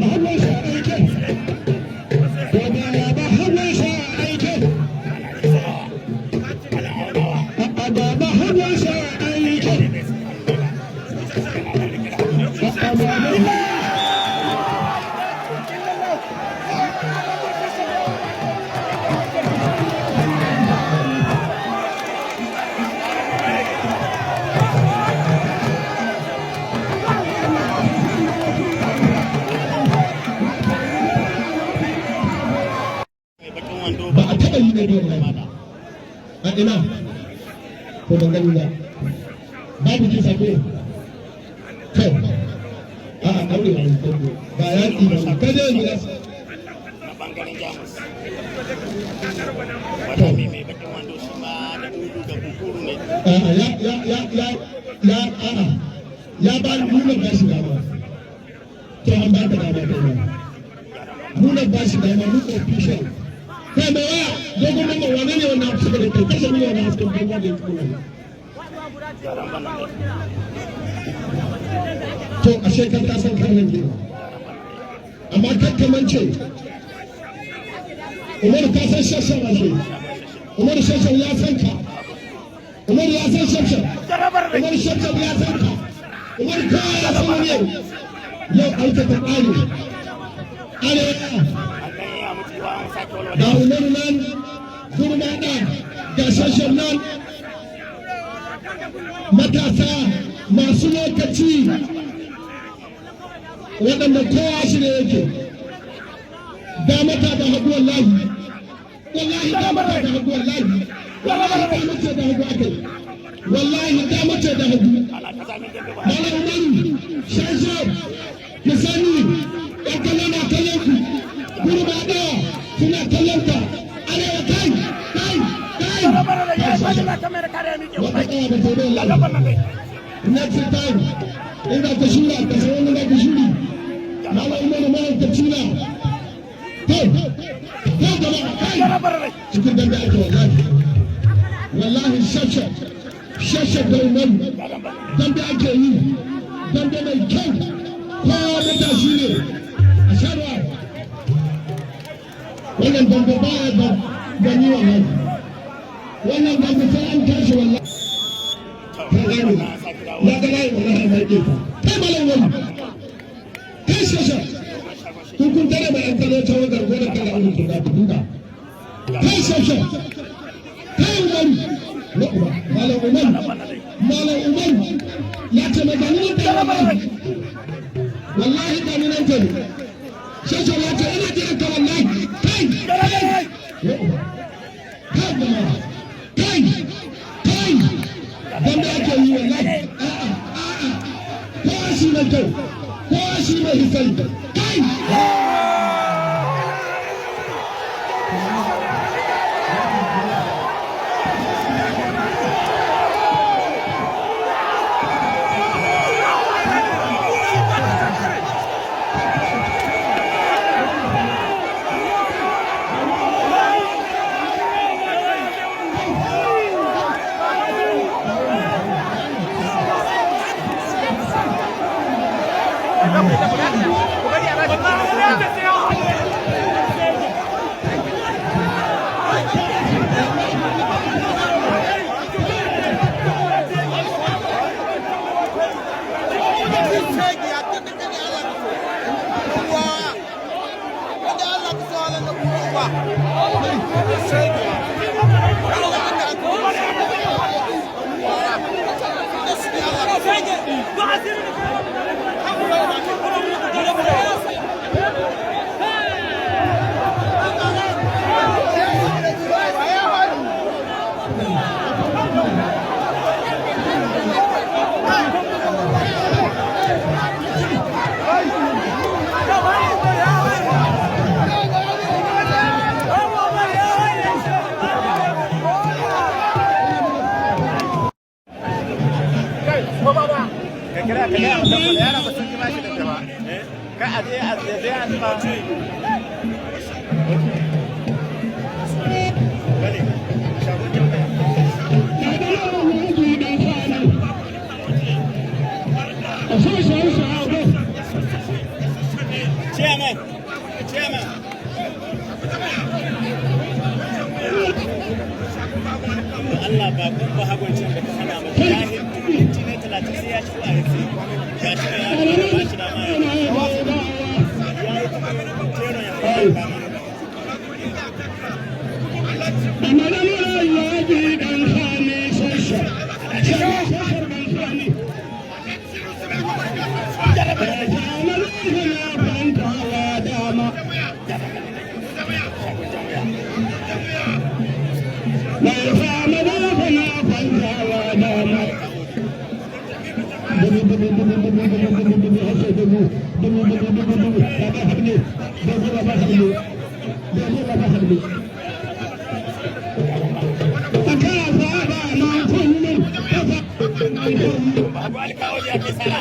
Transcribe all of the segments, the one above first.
Bahagon sha aike. Baba bahagon sha aike. A'a, baba hagon sha aike. A'a, baba. Mai bakin wando. Ba a taɓa yi ne da wallahi. A ina? Ko ban gani ba. Babu kisa ko? To. A'a, aure ba yi ba yaƙi ba. Kai dai yanzu. Na bangaren Jamus. Wadami mai bakin wando shi ma da udu da kunkuru ne. A'a, ya ya ya ya ya, a'a, ya ba ni nuna ba shi dama. To, an ba ka dama kai ma. Nuna ba shi dama mu official. Kai mai waya, dogon nan, wane ne wannan suka da kai? Kashe mini wannan hasken banza da ya kuma. Garan bana ne. To, ashe kan ka san kan nan gida. Amma kakkamance. Umaru, ka san Shashan ashe. Umaru, Shashan ya san ka. Umaru ya san Shashan. Umaru, Shashan ya san ka. Umaru, kowa ya san wani yau. Yau aika ta ƙare. Arewa. An ɗan yi a mutuwa an sake walwala. Ga Umaru nan, gurmaɗa, ga Shashan nan. Matasa masu lokaci waɗanda kowa shi ne yake. Dama ta da hagu wallahi. Wallahi dama ta da hagu wallahi. Wallahi dama ce da hagu aka yi. Wallahi dama ce da hagu. Ana kazamin dambe ba. Malam Umaru, Shashan, ku sani, ɗan kallo na kallon ku, gurmaɗa suna kallon ka, arewa, kai, kai, kai. Wata ƙawa ba ta yi wallahi. Next time, in za ka shura, ka san wanda za ka shuri. Malam Umaru mahaukaci na. Kai, kai jama'a, kai. Cikin dambe ake wallahi. Wallahi Shashan, Shashan da Umaru. Dambe ake yi, dambe mai kyau, kowa matashi ne a sharwa. Wannan dambe baya da gani wallahi. Wannan dambe sai an tashi wallahi. Ka gane ya ga layi wallahi mai ke kai. Malam wani kai, Shasha, kun kun tare mai an kallo ta wajen gonar kada an ku da duka. Kai Shasha, kai Umaru na uba. Malam Umaru, Malam Umaru ya ce mai gani nan ta wallahi, wallahi gani nan ta ne. Shasha ya ce ina jiran ka wallahi. Kai, kai na uba, kai jama'a, kai, kai, dambe ake yi wallahi. A'a, a'a, kowa shi mai kyau, kowa shi mai hisari, kai. Ka kira ka gaya masa yara ba sun ji ba shi da ba ka a je a je a ba. Chairman, chairman. Allah ba kun ba hagoncin da ka hana masa ya hindu minti na 30 sai ya shigo a yanzu ga shi da ya ba shi dama ya ya yi ta jero ya kama. Babu alkawari ya kai sara.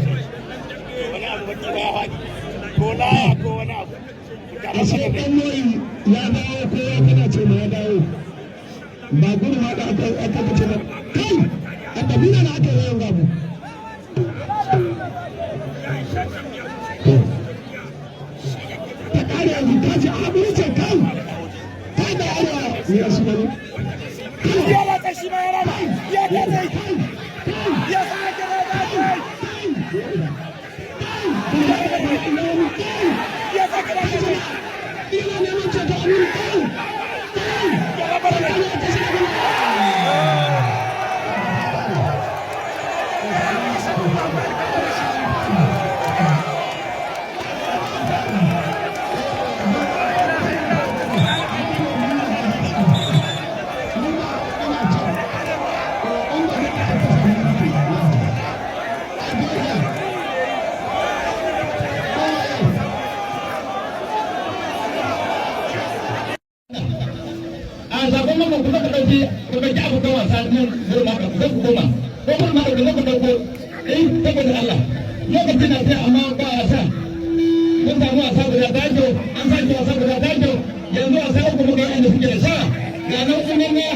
Wani abu baki ba ya faɗi ko laya ko wani abu. Ashe ɗan ya dawo ko ya kana ce ma ya dawo, ba gudu ma da aka ce ba kai a kabila na aka yawan gabu ta kare yanzu ta ce abu ce kai kai da arewa ya su gani. Ya lata shi ma ya rama ya kace ya sake rama ya sake rama. Ina neman ceto aminu kai kai kai. A zaben mamman kuma ka ɗauki ka ɗauki abokan wasa nan gurin maka ku ku koma ko gurin maka ku ku ɗauko eh saboda Allah lokacin na sai, amma ba wasa. Mun samu wasa guda tajo, an sake wasa guda tajo, yanzu wasa uku muka yi inda suke da sha. Ga nan kuma na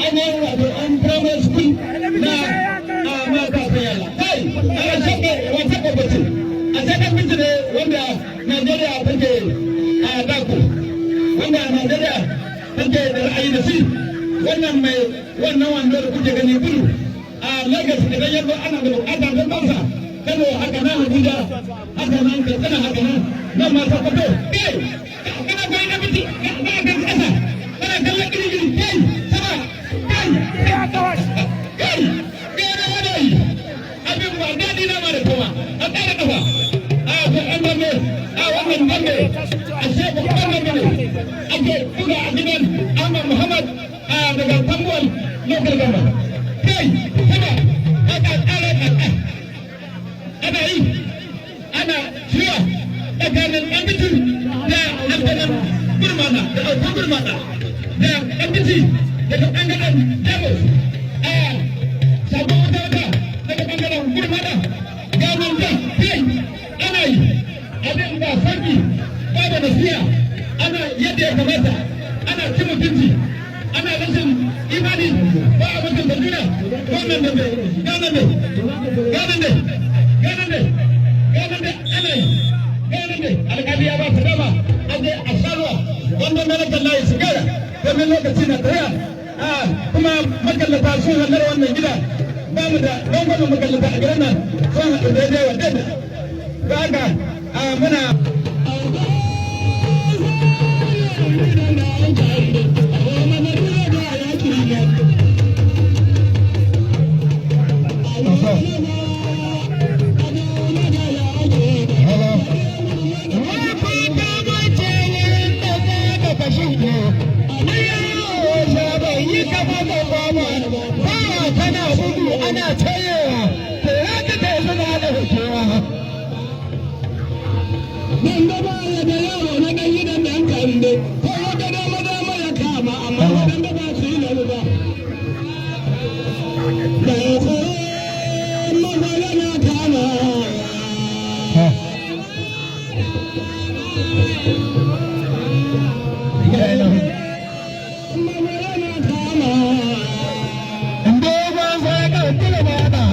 an yi wato an primary school na a mata sai yalla kai a shakka wata babbace a shakkan miji ne wanda Najeriya take a dako, wanda a Najeriya take da ra'ayi da shi. Wannan mai wannan wando da kuke gani gudu a Lagos, idan ya zo ana da bukata don bansa Kano, haka nan Abuja, haka nan Katsina, haka nan nan ma Sokoto. Kai kana goyi na miji kana kan kasa kana kallon giri kai sama kai kai kai na wani abin ba daɗi na ma da koma a tsara kafa a ko an dambe a wannan dambe a ce babban dambe ne ake buga a gidan Ahmad Muhammad a daga Tambuwal Local Government. Kai sama aka tsara ana yi ana shiwa tsakanin ɗan bitu da alkanan gurmana da autan gurmana da ɗan biti daga ɓangaren Jamus, a sabon wata wata daga ɓangaren gurmana ganin da kai ana yi abin ba sarki babu nasiya, ana yadda ya kamata, ana cin mutunci, ana rashin imani, ba a mutunta juna. Wannan da mai ganan ne ganan ne ganan ne ganan ne ana yi ganan ne. Alƙali ya ba su dama a je a sha ruwa wanda malakan layi su gara domin lokaci na tsaya a kuma makallata sun hallar wannan gida. Ba mu da rangwamen makallata a gidan nan, sun haɗu daidai wa daidai ba haka a muna. Ana tayewa, to ya ta ta suna da hukewa. Nan gaba ya da yaro na ɗan gidan ɗan kande, ko ya ga dama dama ya kama. Amma waɗanda ba su yi lalu ba. Da ko maza yana kama. Maza yana kama. Dogon sai ka kula ba ta.